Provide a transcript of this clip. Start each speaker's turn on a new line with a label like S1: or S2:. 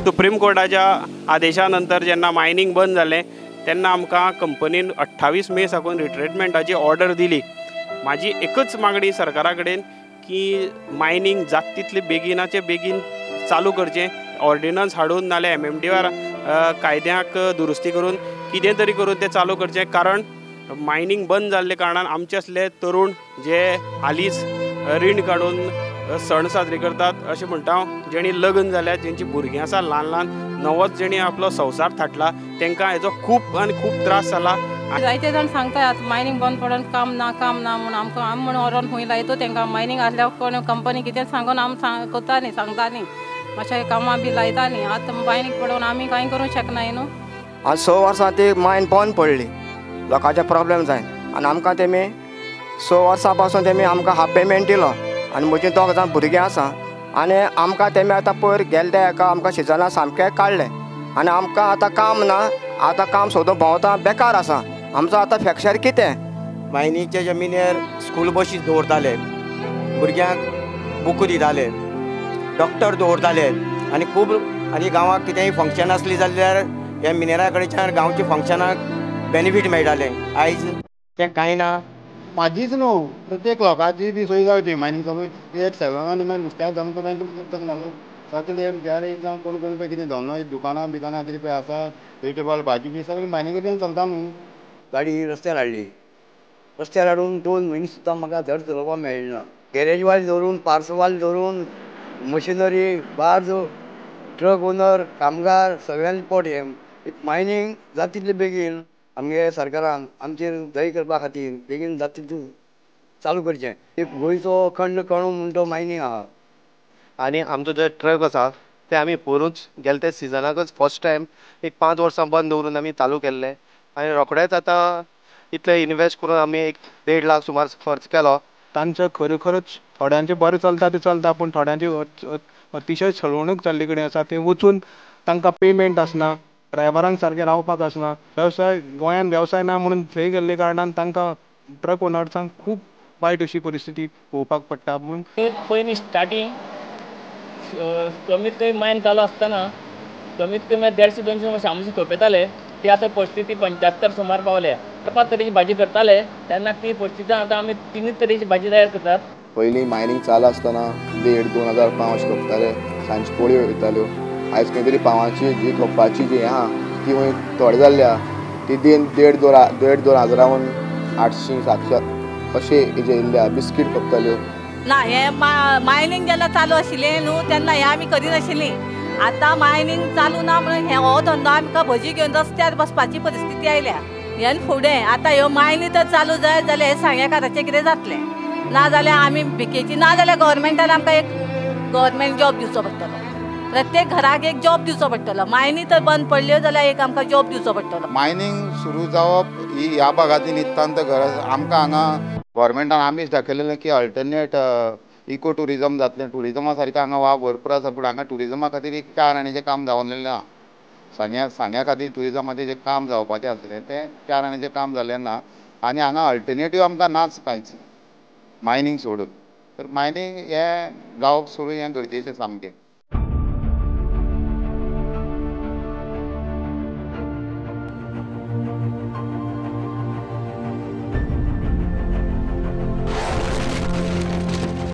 S1: Supreme कोर्टाच्या आदेशा नंतर जेन्ना मायनींग बंद जालें तेन्ना आमकां कंपनीन 28 मे साकून रिट्रेटमेंटाची ऑर्डर दिली. म्हाजी एकच मागणी सरकारा कडेन की मायनींग जाता तितले बेगिनाचे बेगीन चालू करचें, ऑर्डिनन्स हाडून नाल्यार MMDR कायद्याक दुरुस्ती करून कितें तरी करून तें चालू करचें. कारण मायनींग बंद जाल्ले कारणान आमचे असले तरुण जे हालींच रीण काडून सण साजरे करतात अशें म्हणटा हांव, जेणी लग्न जाल्यात, जेंची भुरगीं आसा ल्हान ल्हान, नवोच जेणी आपलो संवसार थाटला तांकां हेजो खूब आनी खूब त्रास जाला.
S2: जायते जाण सांगतात मायनींग बंद पडून काम ना काम ना म्हूण, आमकां आमी म्हूण व्हरोन खंय लायतो तांकां मायनींग आसल्यार कोण कंपनी कितें सांगून आमी करता न्ही, सांगता न्ही, मातशें कामां बी लायता न्ही. आतां मायनींग पडून आमी कांय करूंक शकनाय न्हू.
S3: आनी 6 वर्सां ती मायन बंद पडली, लोकांचे प्रॉब्लेम जाय आनी आमकां तेमी 6 वर्सां पासून तेमी आमकां हाफ पेमेंट दिलो आनी म्हजी 2 जाण भुरगीं आसा आनी आमकां तेमी आतां पयर गेले त्या एका आमकां सिजना सामकें काडलें आनी आमकां आतां काम ना, आतां काम सोदून भोंवता, बेकार आसा आमचो आतां फ्रॅक्चर कितें.
S4: मायनीच्या जमिनीर स्कूल बशी दवरताले, भुरग्यांक बुकां दिताले, डॉक्टर दवरताले आनी खूब आनी गांवांत कितेंय फंक्शन आसली जाल्यार ह्या मिनेरा कडच्यान गांवच्या फंक्शनाक बेनिफीट मेळटालें. आयज तें कांय ना.
S5: म्हाजीच न्हू प्रत्येक लोकांची बी सोय जावची मायनींग चालू एक 7 नुस्त्याक सगळे जावं कोण कोण पळय कितें धंदो दुकानां बिकानां कितें पळय आसा वेजिटेबल भाजी बी सगळें मायनींग चलता न्हू.
S6: गाडी रस्त्यार हाडली, रस्त्यार हाडून 2 म्हयने सुद्दां म्हाका धड चलोवपाक मेळ्ळें ना. गॅरेजवाले धरून, पार्सलवाले धरून, मशिनरी, बार्ज, ट्रक ओनर, कामगार सगळ्यांनी पोट हें मायनींग जाता तितले बेगीन आमगे सरकारान आमचेर दया करपा खातीर बेगीन जाता तितलें चालू करचें. एक गोंयचो अखंड कणो म्हूण तो मायनींग आहा.
S7: आनी आमचो जे ट्रक आसा ते आमी पयरूच गेले ते सिजनाकच फर्स्ट टायम एक 5 वर्सां बंद दवरून आमी चालू केल्ले आनी रोखडेच आतां इतले इनवेस्ट करून आमी एक 1.5 लाख सुमार खर्च केलो.
S8: तांचो खरोखरच थोड्यांचें बरें चलता तें चलता, पूण थोड्यांची अतिशय छळवणूक जाल्ले कडेन आसा. थंय वचून तांकां पेमेंट आसना, ड्रायव्हरांक सारकें रावपाक आसना, वेवसाय गोंयांत वेवसाय ना म्हणून थंय गेल्ले कारणान तांकां ट्रक ओनर्सांक खूब वायट अशी परिस्थिती पळोवपाक पडटा. म्हणून
S9: पयलीं स्टार्टींग कमीत कमी मायन चालू आसतना कमीत कमी 150-200 शामूशी खपेताले, ती आतां परिस्थिती 75 सुमार पावल्या. 4-5 तरेची भाजी करताले तेन्ना ती परिस्थिती आतां आमी 3 तरेची भाजी तयार करतात.
S10: पयलीं मायनींग चालू आसतना 1.5-2 हजार पाव अशें खपताले, सांजची पोळयो वयताल्यो. आयज खंय तरी पावांची जी खपपाची जी आहा ती खंय थोडे जाल्ल्या, ती 1.5-2 हजारावन 800-700 अशें हेजे येयल्ल्या. बिस्कीट खपताल्यो
S2: ना. हें मायनींग जेन्ना चालू आशिल्लें न्हू तेन्ना हें आमी करिनाशिल्लीं. आतां मायनींग चालू ना म्हणून हें हो धंदो आमकां भजी घेवन रस्त्यार बसपाची परिस्थिती आयल्या. ह्यान फुडें आतां ह्यो मायनी तर चालू जायत जाल्यार हें सांग्याकाराचें कितें जातलें, ना जाल्यार आमी भिकेची, ना जाल्यार गव्हर्मेंटान आमकां एक गव्हर्मेंट जॉब दिवचो पडटलो, प्रत्येक घराक एक जॉब दिवचो पडटलो. मायनी तर बंद पडल्यो जाल्यार एक आमकां जॉब दिवचो पडटलो.
S11: मायनींग सुरू जावप ही ह्या भागांतली नितांत गरज. आमकां हांगा गव्हर्मेंटान आमीच दाखयलेलें की अल्टरनेट इको ट्युरिजम जातलें. ट्युरिजमा सारकें हांगा वाव भरपूर आसा, पूण हांगा ट्युरिजमा खातीर एक 4 आण्याचें काम जावनलेलें ना. सांग्या खातीर ट्युरिजमाचें जें काम जावपाचें आसलें तें 4 आण्याचें काम जालें ना. आनी हांगा अल्टरनेटीव आमकां नाच कांयच मायनींग सोडून. तर मायनींग हें जावप सुरू हें गरजेचें सामकें.